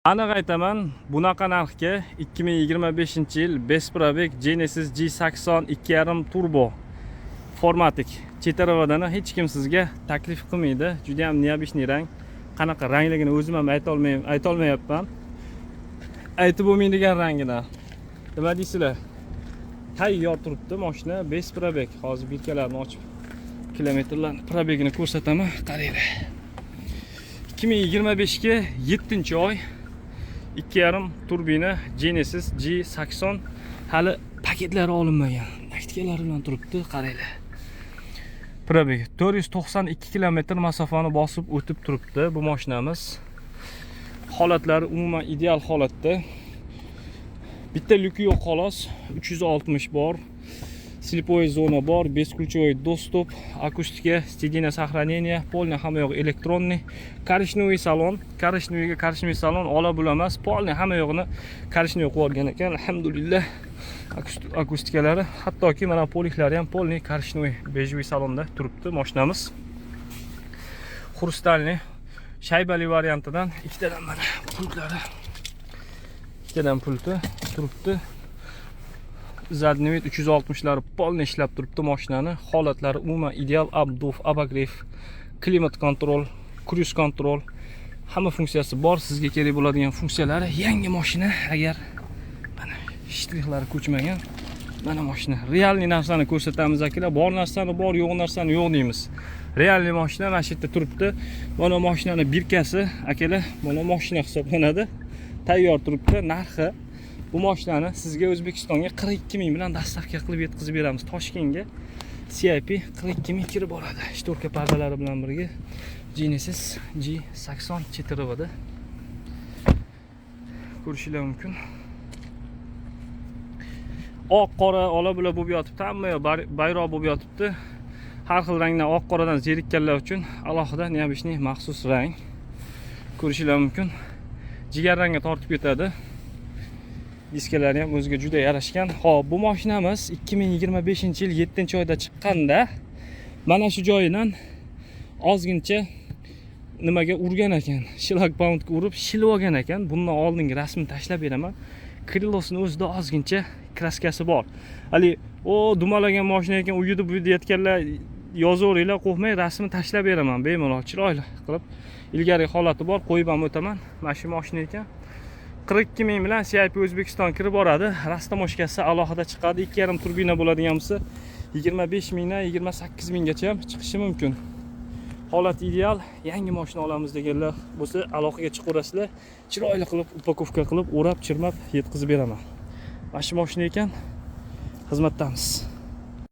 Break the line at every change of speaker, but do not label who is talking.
Aniq aytaman, bunaqa narxga 2025-yil без пробег Genesis G80 2.5 turbo 4MATIC 4WD ni hech kim sizga taklif qilmaydi. Juda ham необычный rang. Qanaqa rangligini o'zim ham aytolmayapman. Aytib bo'lmaydigan rangidan. Nima deysizlar? Tayyor turibdi mashina, без пробег. Hozir бирка larni ochib kilometrlarni, пробег ini ko'rsataman. Qaranglar. 2025 ga 7-oy, 2.5 turbina Genesis G80, hali paketlari olinmagan. Накидка lari bilan turibdi, qaranglar. Пробег 492 kilometr masofani bosib o'tib turibdi bu mashinamiz. Holatlari umuman ideal holatda. Bitta люк i yo'q xolos, 360 bor. Слепой зона bor, бесключевой доступ, akustika, сиденье сохранение, полный hamma yo'q электронный, коричневый salon, коричневый ga коричневый salon, ola bula emas, полный hamma yo'g'ini коричневый qilib olgan ekan, alhamdulillah. Akustikalari, hattoki mana полик lari ham полный коричневый, бежевый salonda turibdi mashinamiz. Хрустальный shaybali variantidan ikkitadan mana pultlari, ikkitadan pulti turibdi. Задний вид 360 lari полный ishlab turibdi mashinani. Holatlari umuman ideal, обдув, обогрев, климат-контроль, круиз-контроль, hamma funksiyasi bor. Sizga kerak bo'ladigan funksiyalari, yangi mashina, agar mana штрих lari ko'chmagan. Mana mashina. Реальный narsani ko'rsatamiz, akalar. Bor narsani bor, yo'q narsani yo'q deymiz. Реальный mashina mana shu yerda turibdi. Mana mashinani бирка si, akalar, mana mashina hisoblanadi. Tayyor turibdi. Narxi bu mashinani sizga O'zbekistonga 42 ming bilan доставка qilib yetkazib beramiz. Toshkentga CIP 42 ming kirib boradi. Шторка pardalari bilan birga Genesis G80 4WD ko'rishinglar mumkin. Oq, qora, ola bula bo'lib yotibdi, hamma yoq bayroq bo'lib yotibdi. Har xil rangdan, oq qoradan zerikkanlar uchun alohida необычный maxsus rang ko'rishinglar mumkin. Jigarrangga tortib ketadi. Diskalari ham o'ziga juda yarashgan. Xo'p, bu mashinamiz 2025 yil 7 oyda chiqqanda mana shu joyidan ozgincha nimaga urgan ekan, shlagbaumga urib shilib olgan ekan. Bundan oldingi rasmini tashlab beraman. Крыло sini o'zida ozgincha краска si bor. Haligi o dumalagan mashina ekan, u yerda bu yerda deyayotganlar, yozaveringlar, qo'rqmang, rasmini tashlab beraman bemalol, chiroyli qilib. Ilgarigi holati bor, qo'yib ham o'taman. Mana shu mashina ekan. 42 ming bilan CIP O'zbekiston kirib boradi. Растаможка si alohida chiqadi. 2.5 turbina bo'ladigan bo'lsa, 25 mingdan 28 minggacha ham chiqishi mumkin. Holat ideal, yangi mashina olamiz deganlar bo'lsa, aloqaga chiqaverasizlar. Chiroyli qilib упаковка qilib, o'rab, chirmab yetkazib beraman. Mana shu mashina ekan, xizmatdamiz.